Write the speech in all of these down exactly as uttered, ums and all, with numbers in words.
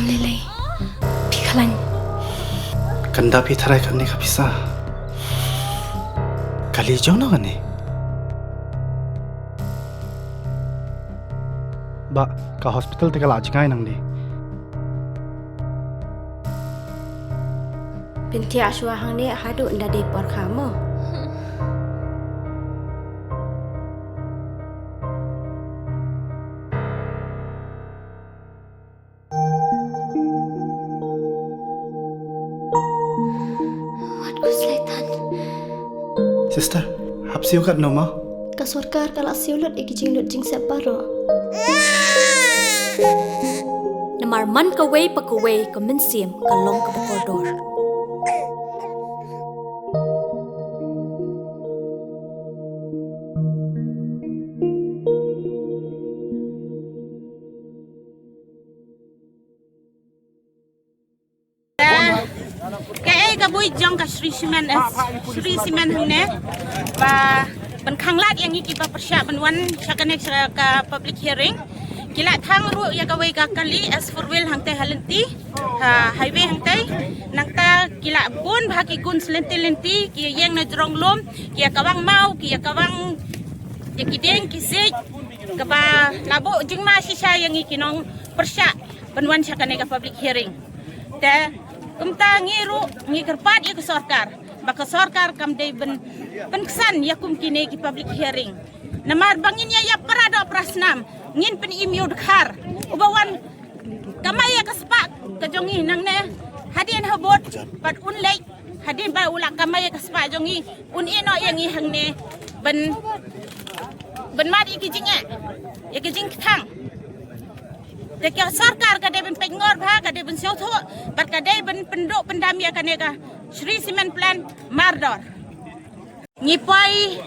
Lele, phi khlañ. Kanda phi tharai kane ka pisa. Kali jong no kane. Ba, ka hospital te ka la jngai nang di. Pynthia shwa hangne haduh nda dei por kha mo. Wat ku slaitan. Sister, hap siew kat no ma? Ka sorkar ka la siew lut i ki jinglut jingsep baroh. Namar man kawei pa kawei ka mynsiem ka long kaba kordor. Ka, ka ei ka buit jong ka Shree Cement, eh, Shree Cement hangne, ba ban khanglad ya ngi kiba pyrshah ban wan sha kane ka public hearing. Ki la thang ruh ya kawei ka kali, S four wheel hangtei ha lynti, ha highway hangtei. Nangta ki la bun bha ki guns lynti lynti, ki ya ïeng na jrong lum, ki ya kawang maw, ki ya kawang ya ki dieng ki siej, kaba la buh jingma shisha ya ngi ki nongpyrshah ban wan sha kane ka public hearing. Te kumta ngi ruh ngi kyrpad ya ka sorkar, ba ka sorkar kam dei ban pynksan ya kum kine ki public hearing. Namar ba ngin ïa ïap para doh para snam, ngin pynim ïa u dkhar uba wan kamai ya ka spah ka jong ngi nangne, hadien habud, bad un leit hadien ba u la kamai ya ka spah jong ngi, un ïeh noh ya ngi hangne ban, ban mad ya ki jingeh, ya ki jingkthang. Te ka sorkar ka dei ban peit ngor bha, ka dei ban sngewthuh, bad ka dei ban pynduh pyndam ya kane ka Shree Cement Plant mardor. Ngi poi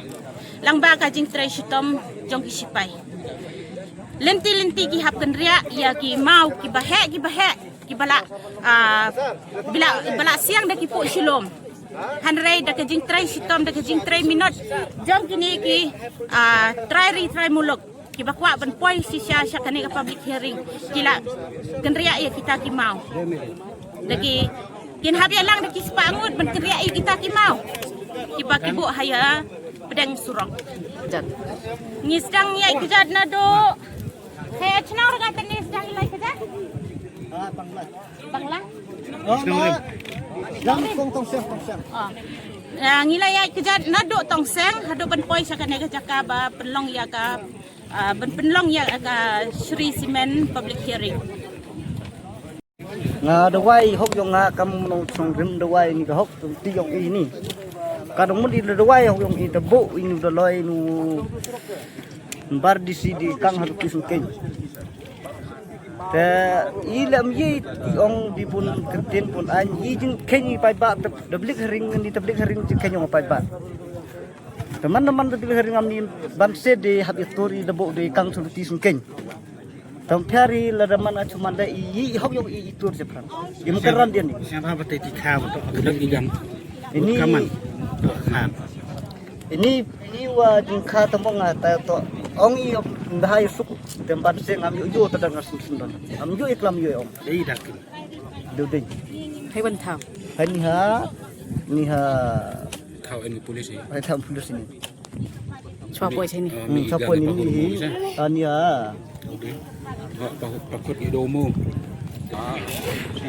lang ba ka jingtrei shitom jong ki sipai. Lynti lynti ki hap kynriah ya ki maw kiba heh kiba heh, kiba la, ah, bila, ba la siang da ki puh shilum. Hynrei da ka jingtrei shitom, da ka jingtrei minot jong kine ki, ah, trai ri trai muluk, kiba kwah ban poi shisha sha kane ka public hearing, ki la kynriah ya kita ki maw. Da ki, kin hap ïa lang da ki spah ngut ban kynriah ya kita ki maw, kiba ki buh ha ya pdeng surok. Ngi sdang ïa kjat naduh. Hei, chnong rnga tani sdang ïa kjat? Bangla. Bangla? Oh, na. Yang kong Tongseng, Tongseng. Oh. Ah, ngi la ïa kjat naduh Tongseng haduh ban poi sha kane ka jaka ba pynlong ïa ka, ah, ban pynlong ïa ka Shree Cement public hearing. Nga dawai hok yong nga kam nongchong rim dawai ni ka hok ti yong i ni. Ka dong mut i dawai hok yong i, da buh i nu, da loi nu. Bar di si di kang haduh ki sngkeng. Te i lem i ong di bun kyrteng bun aiñ i jingkheiñ i paidbah, te public hearing ni, public hearing jingkheiñ yong paidbah. Te man, man public hearing am ni ban se de hap i tur i da buh de kang haduh ki sngkeng. Tam phiari la da man a chuman da i, i hok yong i, i tur jepran. I makaran dia ni. Siapa betul ti kha betul, betul i gam. Ini kaman. Khan. Ini, ini wa jingkha tamo nga ta to. Ong i ong dahai suk tempat se ngam yu yu ta dang sum sum dan. Ngam yu iklam yu ong. Dei dak. Duding. Hai wan tham. Hai ni ha. Ni ha. Thau ini polis ni. Hai tham polis ni. Chwa poi chini. Hmm, chwa poi ni ni. Ani ya. Pakut i domo.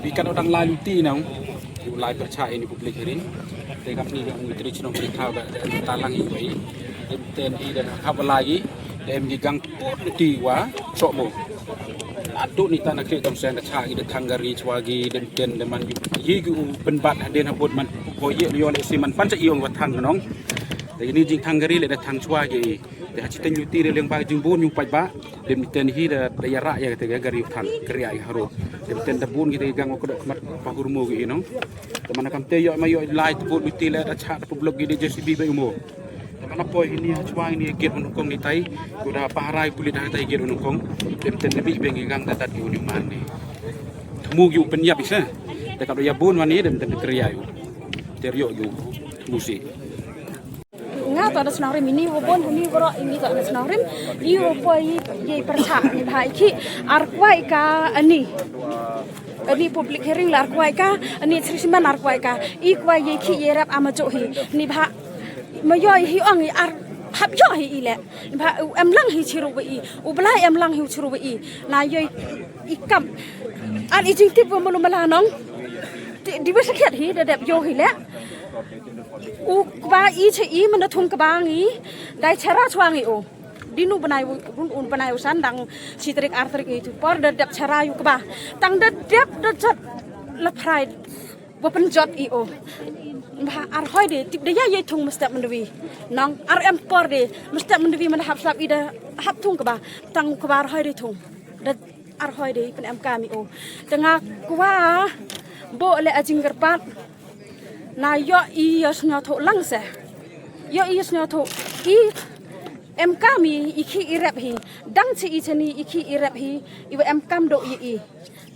Bi kan odang lai luti nang. Lai percha ini public hearing. Te kam ni yang tri chnong tri thau da talang i wei. Em ten i da hap lai i. Em gi gang put luti wa chok mo. Atu ni ta na kri Tongseng da cha gi da thang gari chwa gi dem ten da man yu. Yi gi u penbat hadien habut man ko ye yo le si man pan cha i ong wa thang nong. Te ini jingthang gari le da thang chwa gi. Te ha chiteng luti le leng ba jingbun yung paidbah. Dem ten hi da, da ya ra ya te gari thang kri ai haro. Dem ten da bun gi te gang ko da khmat pahur mo gi nong. Te mana kam te yo ma yo lai te bun luti le da cha te public gi de J C B ba mo. Te mana poi ini ha chwa ini gate Hong Kong ni tai. Ko da paharai pulit ha tai gate Hong Kong. Dem ten bi beng gi gang da dat gi uni man ni. Thmu gi u penyap isa. Te ka do ya bun wani dem ten kri ai. Te rio gi u musi. Nga to da snong rim ini, wa bon ini, wa ro ini to da snong rim. I wa poi i percha ni bha i ki ar kwai ka ani. Ani public hearing la ar kwai ka, ani three C M N ar kwai ka. I kwai ye khi ye rep ama jo hi. Ni bha ma yo hi ong i ar hap yo hi i le. Ni bha u em lang hi chiru wa i. U bla em lang hi u chiru wa i. Na yo i kam. Ar i jingtip wa malu mala nong. Ti, di wa sakhiat hi da dep yo hi le. U kba i che i mana thung kba ngi. Dai chara chwa ngi o. Dinu banai u, un, un banai u san dang chi tarik ar tarik i tu por da dep chara yu kba. Tang da dep da jot la phrai. Wa pynjot i o. Bha ar hoi de tip da ya ye thung mestep mendawi. Nong ar em por de mestep mendawi mana hap slap i da hap thung kba. Tang kba ar hoi de thung. Da ar hoi de pyn em kam i o. Tanga kba bo le a jingkyrpad. Na yo i ya sñiawthuh lang se. Yo i ya sñiawthuh i em kam i, i khi i rep hi. Dang chi i chani i khi i rep hi. I wa em kam do i i.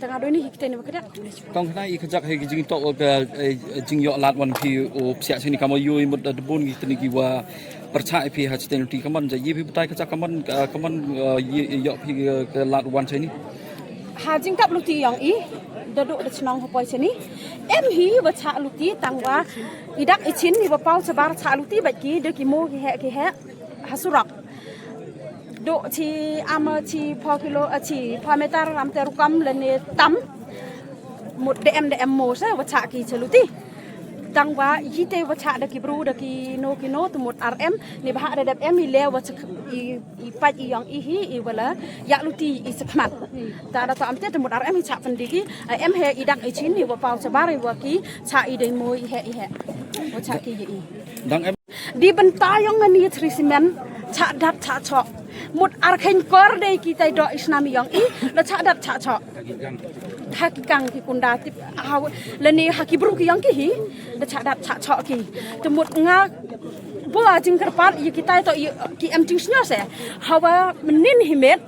Tanga do ni hi kite ni wa kdek. Kong khna i khajak hi ki jingtok wa ka, eh, jingyoh lad wan phi u psiah chani kamo yo i mut da debun ki tani ki wa perchah phi ha chiteng ti kaman ja yi phi batai khajak kaman, eh, kaman, eh, yi, yoh phi, eh, ka lad wan chani. Ha jingkap luti yong i, da duk da chnong ha poi chani. Em hi wa chah luti tang wa i dak i chin hi wa pau chabar chah luti bad ki da ki mo ki he ki he ha surok. Duk chi ama chi pho kilo, a chi pho meter am te rukam le ne tam. Mut de em de em mo se wa chah ki cha luti. Tang wa yi te wa chah da ki bru da ki no ki no tu mut ar em ni bha da dep em i le wa chah i, i pait i yong i hi i wala ya luti i sakmat. Ta da to am te tu mut ar em i chah pyndik i, a em he i dak i chin i wa pau chabar i wa ki chah i dei mo i he i he. Wa chah ki i. Dang em. Di bynta yong ani three C M N chah dat chah choh. Mut ar khein kor dei ki tai do i snam yong i, da chah dat chah choh. Ha ki kang ki kunda tip ha le ni ha ki bru ki yong ki hi, da chah dat chah choh ki. Te mut nga bo a jingkyrpad ya ki tai to i, ki em jingsñiaw se. Hawa menin hi met.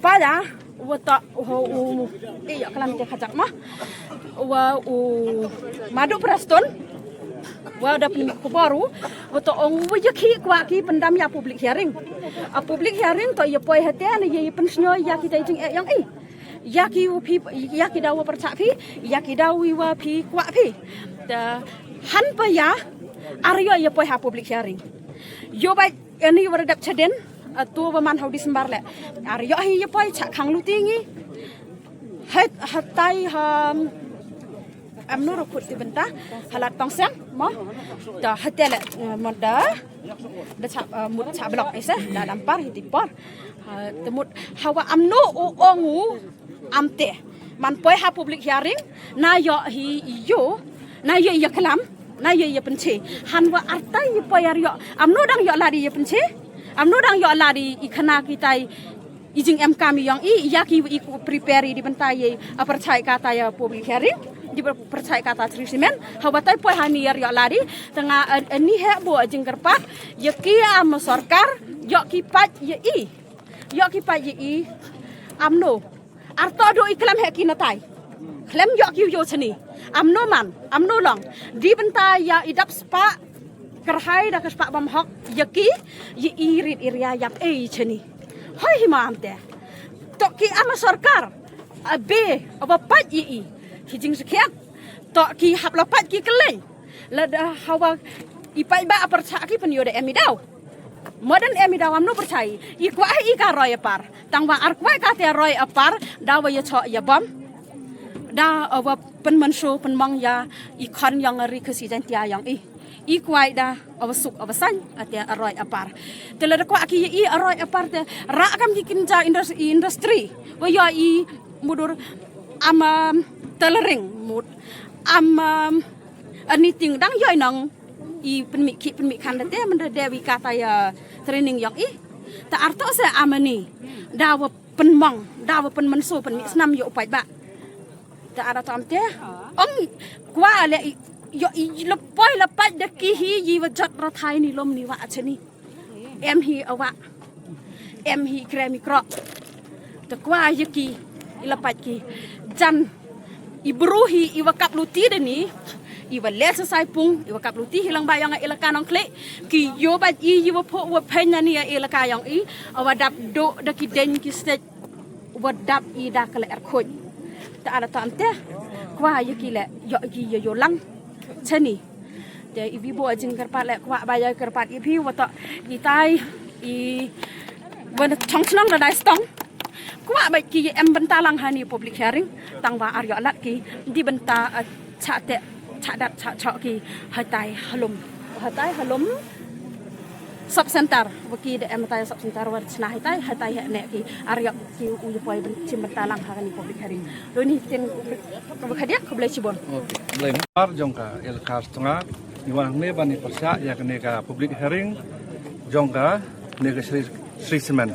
Pa ya, wa to, wa u, e ya kalam te khajak ma. Wa u Madu Preston. Wa da pyn khubor u, wa to ong wa ya khi kwah ki pyndam ya public hearing. A public hearing to ya poi hate na ya pynsñiaw ya ki tai jing e yong i. Ya ki u phi, ya ki daw wa perchah phi, ya ki daw wi wa phi kwah phi. Ta han pa ya, ar yo ya poi ha public hearing. Yo ba Ani wa da dep chaden, a tu wa man hau December le. Ar yo hi ya poi chah khang luti ngi. Hai, hatai ha, am nu rukut ti bynta, halat tongsem, mo. Da hate le, eh, mo da, da chah, eh, mut chah blok ese, da lampar hi ti por. Ha, te mut hawa am nu u ong u, Am te, man poi ha public hearing, na yo hi yo, na yo ya kalam, na yo ya pynche. Han wa artai ya poi ar yo, am no dang yo ladi ya pynche, am no dang yo ladi i khana ki tai, i jing em kam yong i, ya ki i ku prepare i di bynta ya, a perchai kata ya public hearing, di perchai kata three C M N, hawa tai poi hani ar yo ladi, tanga, eh, ni he bo a jing kyrpad, ya ki am sorkar, yo ki pait ya i, yo ki pait ya i, am no. Ar to do i klam he ki natai. Khlem yo ki yo chani. Am no man, am no long. Di bynta ya i dap spah, kyrhai da ka spah bam hok, ya ki, ya i rit i ria yap e i chani. Hoi hi ma am te. To ki am sorkar, a be, a wa pait ya i. Ki jing sakhiat. To ki hap la pait ki kyleng. Lada hawa i paidbah a pyrchah ki pynyoh da em i daw. Mo da em i daw am no pyrchah i. I kwah i ka roi a par. Tang wa ar kwah ka te roi a par, daw wa ya choh ya bom. Da, uh, wa pynmynsaw pynmong ya i khon yong ri Khasi Jaintia yong i. I kwah da, uh, wa suk, uh, wa sain, a te a roi a par. Te lada kwah ki ya i a roi a par te, ra kam ki kynja indus-, industry. Wa ya i mudur am, um, tailoring mut. Am, um, anything dang yoi nong i pynmih ki pynmih khan da te man da de wi kata ya training yong i. Ta ar to se amani da wa pynmong, da wa pynmynsaw pynmih snam yo u paidbah. Ta ar to am te. Ong kwah le i, yo i le poi le pait da ki hi yi wa jot ra thai ni lom ni wa chani. Em hi a wa. Em hi krem i krok. Te kwah ya ki, i la pait ki. Jan, i bru hi, i wa kap luti da ni, i wa le sa sai pung, i wa kap luti hi lang ba yong a elaka Nongkhlieh, ki yo bait i, i wa pho, wa phen na ni a elaka yong i, a wa dap do da ki deng ki sej, wa dap i da ka le er khoj. Ta ala ta ante, kwah ya ki le, yoh ki ya yoh lang chani. Te i wi bo jingkyrpad le, kwah ba ya kyrpad i wi wa ta i tai, i wan chong chnong da dai stong. Kwah ba ki ya em bynta lang hani public hearing, tang wa ar yoh lat ki, di bynta, eh, cha te, cha dat, cha chok ki, hatai halum. Hatai halum. Sub center, wa ki da em hatai sub center wa chna hatai, hatai he ne ki, ar yoh ki u ya poi byn-, chim bynta lang ha kani public hearing. Doi ni tin u wa khadiak, khublei chibon. Okay, khublei. Ar jong ka elaka Stunga, ni wan ne ban ni pyrshah ya kane ka public hearing, jong ka ne ka Sri, Sri Cement.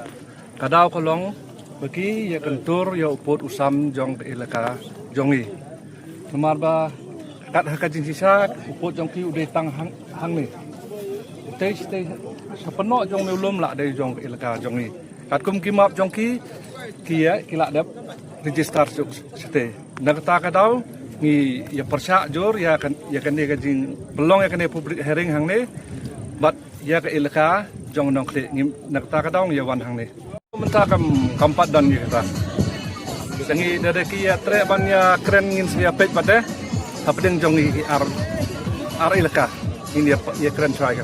Ka daw ka long, ba ki ya kyntur ya u pud u sam jong ka elaka jong i. Namar ba kat ha ka jingshisha, u pud jong ki u dei tang hang, hangne. U tei, tei, sa pynnoh jong me u lum lah dei jong ka elaka jong i. Katkum ki map jong ki, ki ya, ki lah dep register suk sate. Na kata ka daw, ngi ya pyrshah jur, ya kan, ya kane ka jingpynlong ya kane public hearing hangne. Bad ya ka elaka jong Nongkhlieh, ngi na kata ka daw ngi ya wan hangne. Mynta kam, kam pat don ngi kata. Sa ngi da da ki ya treh ban ya kren ngin sa ya peit pat de. Hapdeng jong ngi ar, ar elaka. Ngin ya, ya kren chwa.